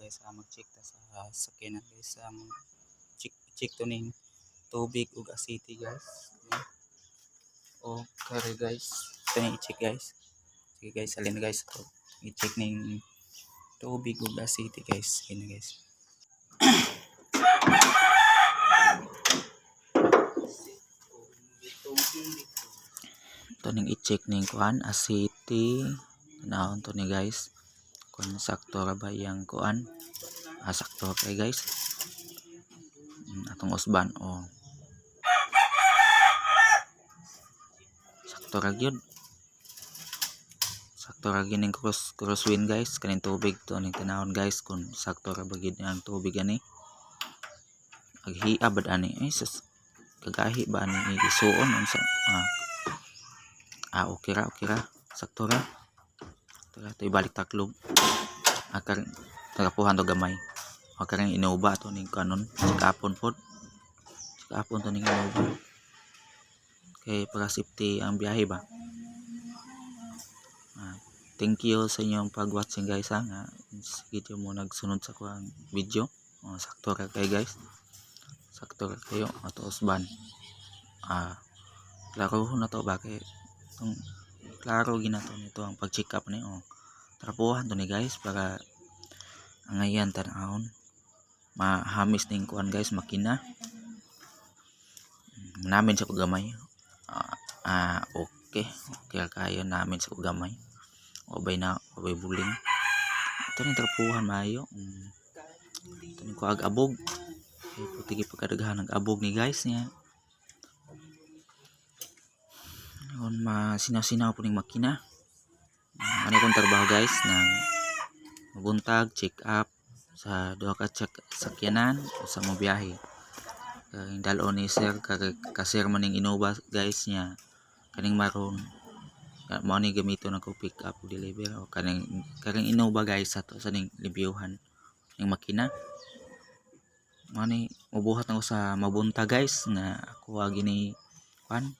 Guys, mag-check ta sa sakyanan, guys. Check check to ning tubig ug asiti, guys. O kare, guys. Ito ning i-check, guys. Sige, guys, alin na, guys, ito. I-check ning tubig ug asiti, guys. Sige na, guys. Ito ning i-check ning kuan asiti. Tanawon to ni, guys, kung sakto ra ba iyang kuan. Ah, sakto kay, guys. Atong usban o sakto ra gyud, sakto ra gyud ning crosswind, guys. Kaning tubig to ning tanawon, guys, kung sakto ra ba gyud ang tubig ani. Aghia bad ani ay sus, kagahi ba ani isuon unsa? Ah, okay ra, okay ra, sakto ra. Tara, ito ibalik taklob. Akar tagapuhan to gamay. Akarang Innova to ning kanon, sikapon pod. Sikapon to ning Innova. Kay para safety ang biyahe ba. Ah, thank you sa inyong pag-watching, guys, ha. Nga sige mo nagsunod sa kuang video. Oh, sakto ra kay, guys. Sakto ra kayo ato usban. Ah, klaro na to ba kay itong klaro ginato nito ang pag-check up ni, oh. Trapuhan to ni, guys, para angayan tan-awon mahamis ning kuan, guys, makina namin sa gamay. Ah, okay okay kayo namin sa gamay. Obay na obay buling ito ning trapuhan maayo. Ito ning kuag abog kay puti pagkadaghan ng abog ni, guys, niya. Kung masinaw-sinaw po ning makina. Ano kong trabaho, guys, ng mabuntag, check up sa duha ka check sakyanan o sa mobiyahe. Kay dalo ni sir, kasir man ning Innova, guys, niya kaning maroon mao ni gamiton nako pick up ug deliver o kaning kaning Innova, guys, ato sa ning libyuhan ning makina. Mao ni mubuhat nako sa mabuntag, guys, nga ako gini kuan.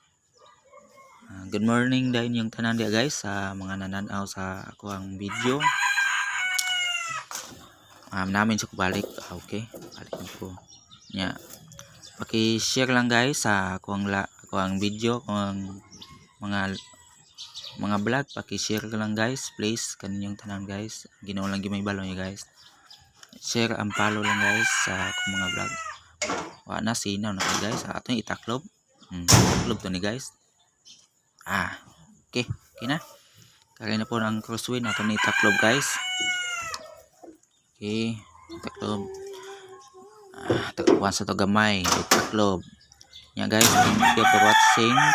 Ah, good morning dahil yung tanan dia, guys, sa mga nananaw sa ako ang video. Namin sa balik. Ah, okay, balik na ko. Nya. Paki-share lang, guys, sa ako ang ako ang video, ako ang mga vlog, paki-share lang, guys, please, kaninyong tanan, guys. Ginoo lang gyud may balo niyo, guys. Share ang follow lang, guys, sa akong mga vlog. Wa na sinaw na kay, guys. Ato yung itaklob. Itaklob to ni, guys. Ah, okay. Okay na. Kaya na po ang crosswind ato ni itaklob, guys. Okay, taklob. Ah, takloban sa to gamay, itaklob. Ya, guys, thank you for watching.